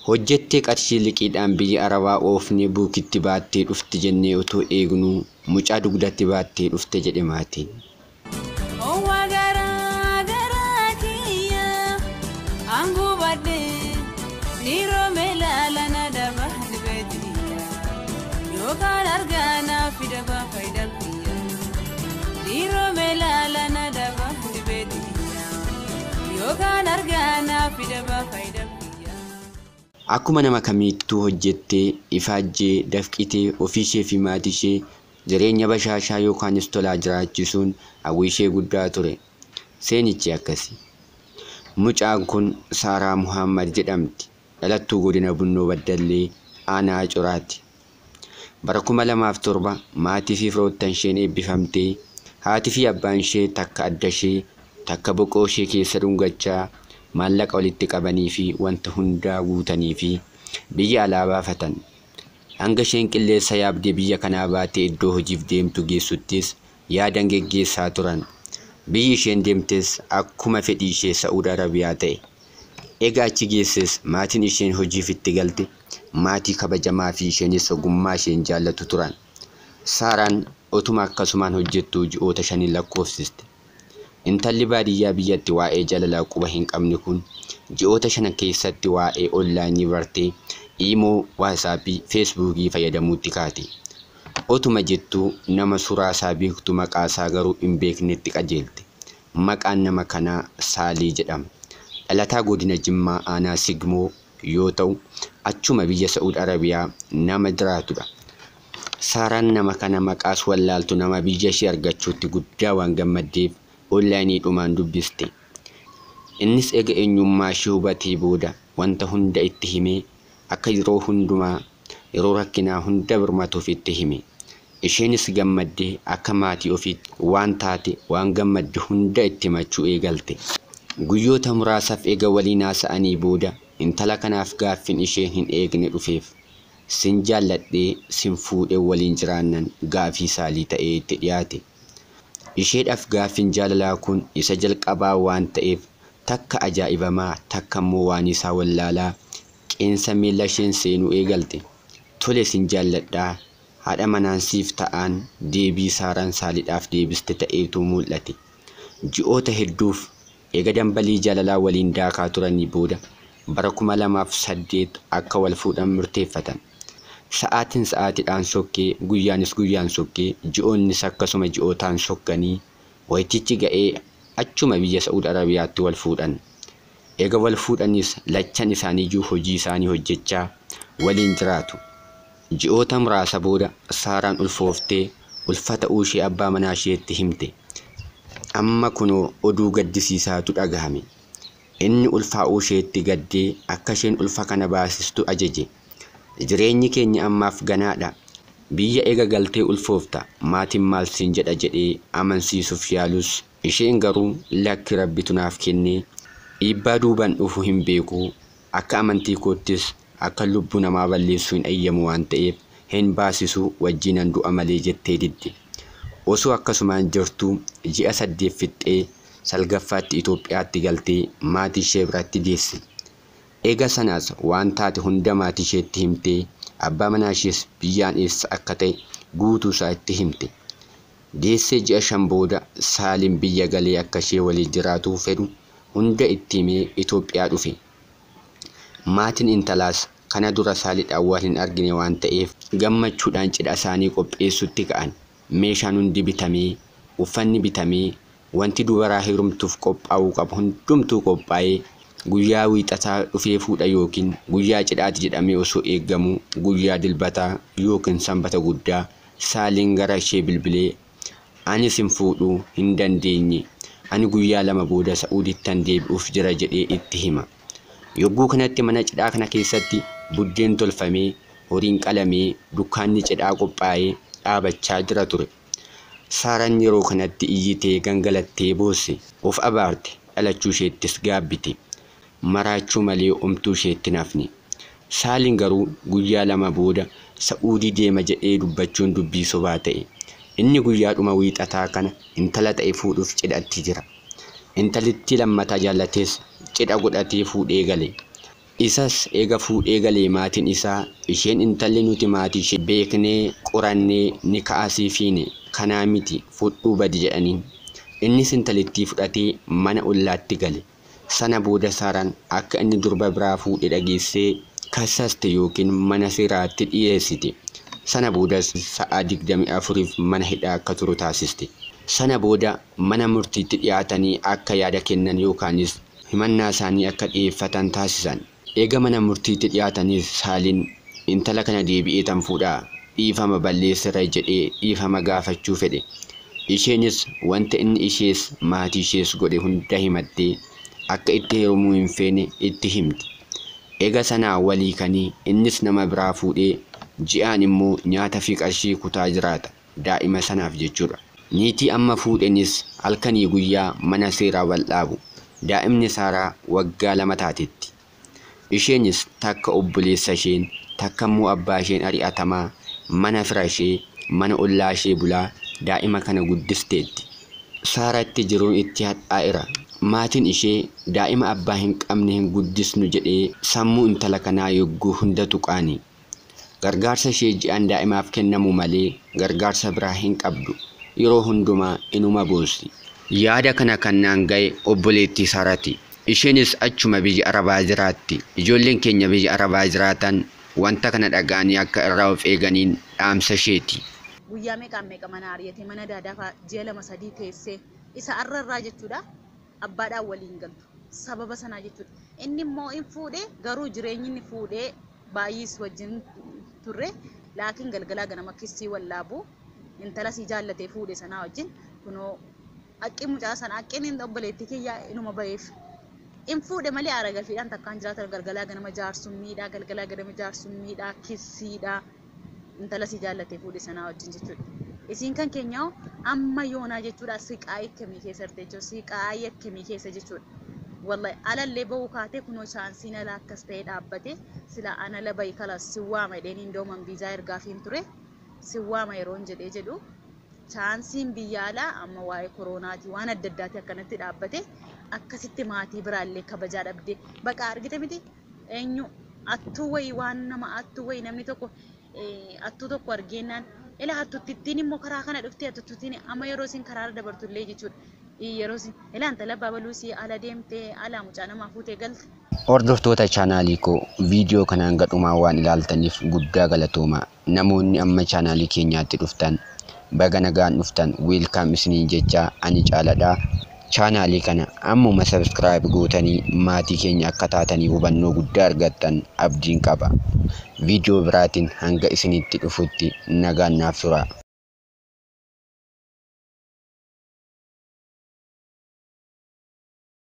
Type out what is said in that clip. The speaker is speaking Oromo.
Hojjettee qarshii liqiidhaan biyya Arabaa oofnee buukitti baattee dhufti jennee otoo eegnuu mucaa dugdatti baattee dhufte jedhe maatiin. Owwa garaa garaa kiyya angubadhe dhiiroo meelaala na daba dhibeetiyya yookaan argaa fida faayidaa kiyya dhiiroo meelaala na daba dhibeetiyya yookaan argaa fida faayidaa kiyya. Akkuma nama kamiittuu hojjettee ifaajjee dafqitee ofiishee fi maatii ishee jireenya bashaashaa yookaanis tolaa jiraachisuun hawwii ishee guddaa ture. Seenichi akkasi. Mucaan kun Saaraa Muhammad jedhamti. Dhalattuu godina Bunnoo Baddallee Aanaa Coraati. Bara 2007 maatii fi firoottan isheen eebbifamtee haatii fi abbaan ishee takka adda ishee takka boqoo ishee keessa dhungachaa maallaqa walitti qabanii fi wanta hundaa guutanii fi biyya alaa baafatan. Hanga isheen qilleensa yaabdee biyya kanaa baatee iddoo hojiif deemtu geessuttis yaadan geggeessaa turan. Biyyi isheen deemtes akkuma fedhii ishee Sa'uud Arabiyaa ta'e. Egaa achi geesses maatiin isheen hojiif itti galte maatii kabajamaa fi isheenis ogummaa isheen jaallatu turan. Saaraan otuma akkasumaan hojjettuu ji'oota shaniin lakkoofsiste. Intalli baadiyyaa biyyatti waa'ee jaalalaa quba hin qabne kun ji'oota 5 keessatti waa'ee onlaayinii bartee iimoo, waasaappii, feesbuukii fayyadamuutti kaate. Otuma jettuu nama suuraa isaa beektu maqaa isaa garuu hin beeknetti qajeelte. Maqaan nama kanaa Saalii jedhama. Dhalataa godina Jimmaa Aanaa Sigmoo yoo ta'u achuma biyya Sa'uud Arabiyaa nama jiraatudha. Saaraan nama kana maqaas wallaaltu nama biyya ishee argachuutti guddaa waan gammaddeef onlaayiniidhumaan dubbiste. Innis ega eenyummaa ishee hubatee booda wanta hunda itti himee akka yeroo hundumaa yeroo rakkinaa hunda birmatuuf itti hime. Isheenis gammaddee akka maatii ofiitti waan taate waan gammadde hunda itti himachuu eegalte. Guyyoota muraasaaf ega waliin haasa'anii booda intala kanaaf gaaffiin isheen hin eegne dhufeef. Sin jaalladhee sin fuudhee waliin jiraannan gaaffii Saalii ta'ee itti dhiyaate. Isheedhaaf gaaffiin jaalalaa kun isa jalqabaa waan ta'eef takka ajaa'ibamaa takka immoo waan isaa wallaalaa qeensa miila isheen seenuu eegalte. Tole sin jaalladhaa haadha manaan siif ta'aan deebii Saaraan Saaliidhaaf deebiste ta'eetu mul'ate. Ji'oota hedduuf eega dambalii jaalalaa waliin daakaa turanii booda bara 2008 akka wal fuudhan murteeffatan. Sa'aatiin sa'aatiidhaan sokkee guyyaanis guyyaan sokkee ji'oonnis akkasuma ji'ootaan sokkanii wayitichi ga'ee achuma biyya Sa'uud Arabiyaatti wal fuudhan. Eega wal fuudhanis lachan isaaniiyyuu hojii isaanii hojjechaa waliin jiraatu. Ji'oota muraasa booda Saaraan ulfooftee ulfa ta'uu ishee abbaa manaa isheetti himte. Amma kunoo oduu gaddisiisaatu dhagahame. Inni ulfaa'uu isheetti gaddee akka isheen ulfa kana baasistu ajaje. Jireenyi keenya ammaaf ganaadha. Biyya ega galtee ulfoofta maatiin maal siin jedha jedhee amansiisuuf yaalus isheen garuu lakki rabbitu naaf kennee dhiibbaa duubaan dhufu hin beeku akka amantii koottis akka lubbuu namaa balleessuu hin ayyamu waan ta'eef hin baasisuu wajjinan du'a malee jettee didde. Osoo akkasumaan jirtuu ji'a 8 fixxee salgaffaatti Itoophiyaatti galtee maatii ishee biratti deesse. Eega sanaas waan taate hunda maatii isheetti himtee abbaa manaa ishees biyyaan eessa akka ta'e guutuu isaa itti himte. Deessee ji'a 5 booda Saaliin biyya galee akka ishee waliin jiraatuu fedhu hunda itti himee Itoophiyaa dhufe. Maatiin intalaas kana dura Saaliidhaan wal hin argine waan ta'eef gammachuudhaan cidha isaanii qopheessutti ka'an. Meeshaan hundi bitamee, uffanni bitamee, wanti dubaraa heerumtuuf qophaa'uu qabu hundumtuu qophaa'ee guyyaa wiixataa dhufee fuudha yookiin guyyaa cidhaati jedhamee osoo eegamuu guyyaa dilbataa yookiin sanbata guddaa Saaliin gara ishee bilbilee ani sin fuudhuu hin dandeenye ani guyyaa 2 booda Sa'uudittan deebi'uuf jira jedhee itti hima. Yogguu kanatti mana cidhaa kana keessatti buddeen tolfamee horiin qalamee dukkaanni cidhaa qophaa'ee dhaabachaa jira ture. Saaraan yeroo kanatti iyyitee gangalattee boosse of abaarte dhalachuu isheettis gaabbite. Maraachuu malee omtuu isheetti nafne. Saaliin garuu guyyaa 2 booda Sa'uudii deema jedhee dubbachuun dubbii sobaa ta'e. Inni guyyaadhuma wiixataa kana intala ta'e fuudhuuf cidhatti jira. Intalittii lammataa jaallates cidha godhatee fuudhee gale. Isas eega fuudhee galee maatiin isaa isheen intalli nuti maatii ishee beeknee qorannee ni ka'asiifiine kanaa miti fudhuu badi jedhaniin. Innis intalittii fudhatee mana ollaatti gale. Sana booda Saaraan akka inni durba biraa fuudhe dhageessee kassaste yookiin mana seeraatti dhiyeessite. Sana boodas sa'a 24f mana hidhaa akka turu taasiste. Sana booda mana murtiitti dhiyaatanii akka yaada kennan yookaanis himannaa isaanii akka dhiyeeffatan taasisan. Eega mana murtiitti dhiyaataniis Saaliin intala kana deebi'ee tan fuudhaa dhiifama balleesseera jedhee dhiifama gaafachuu fedhe. Isheenis wanta inni ishees maatii ishees godhe hunda himattee akka itti heerumuu hin feene itti himti. Eega sanaa walii kanii innis nama biraa fuudhee ji'aan immoo nyaata fi qarshii kutaa jiraata daa'ima sanaaf jechuudha. Niitii amma fuudhenis halkanii guyyaa mana seeraa wal dhaabu. Daa'imni Saaraa waggaa 2 taatetti. Isheenis takka obboleessa isheen takka immoo abbaa isheen ari'atamaa mana fira ishee mana ollaa ishee bulaa daa'ima kana guddisteetti. Saaratti jiruun itti hadhaa'eera. Maatiin ishee daa'ima abbaa hin qabne hin guddisnu jedhee sammuu intala kanaa yogguu hunda tuqaani. Gargaarsa ishee ji'aan daa'imaaf kennamu malee gargaarsa biraa hin qabdu. Yeroo hundumaa inuma boossi. Yaada kana kan naan ga'e obboleettii Saaraati. Isheenis achuma biyya Arabaa jiraatti. Ijoolleen keenya biyya Arabaa jiraatan wanta kana dhaga'anii akka irraa of eeganiin dhaamsa isheeti. Guyyaa meeqaan meeqa mana ari'atee mana daadaafaa ji'a 2 3 teessee isa arrarraa jechuudha abbaadhaan waliin galtu sababa sanaa jechuudha. Inni immoo hin fuudhee garuu jireenyi inni fuudhee baay'ees wajjin turre laakiin galgalaa ganama kissii wallaabu intala si jaallatee fuudhe sanaa wajjin kunoo haqqi mucaa sana haqqiin inni obboleettii kiyyaa inuma ba'eef. In fuudhe malee aara galfiidhaan takkaan jiraatan galgalaa ganama jaarsummiidhaa galgalaa ganama jaarsummiidhaa kissiidhaa intala si jaallatee fuudhe sanaa wajjin jechuudha. Isiin kan keenyaa amma yoonaa jechuudha siqaayii akkamii keessa jirti jechuudha siqaayii akkamii keessa jechuudha. Wallahi alallee ba'uu kaatee kunoo chaansiin ala akkas ta'ee dhaabbate sila ana la bayi kalas si waama jedheen indooman viizaa ergaafiin ture si waama yeroon jedhee jedhu chaansiin biyya alaa amma waa'ee koronaatii waan adda addaati akkanatti dhaabbate akkasitti maatii biraallee kabajaa dhabdee baqa argite miti eenyu attuu wayii waan nama attuu wayii namni tokko attuu tokko argeennaan ila attuttiin immoo karaa kana dhuftee attuttiin amma yeroo isin karaarra dabartullee jechuudha. Yeroo isin ila intala babaluu si ala deemtee ala mucaa namaa fuutee galte. Hordoftoota chaanaalii koo viidiyoo kanaan gadhumaa waan ilaaltaniif guddaa galatooma. Namoonni amma chaanaalii keenyaatti dhuftan baga nagaan dhuftan weelkaam isiniin jecha ani Caaladha. Chaanaalii kana ammuma sabskiraayib gootanii maatii keenya akka taatanii hubannoo guddaa argattan abdiin qaba. Viidiyoo biraatiin hanga isinitti dhufutti nagaan naaf tura.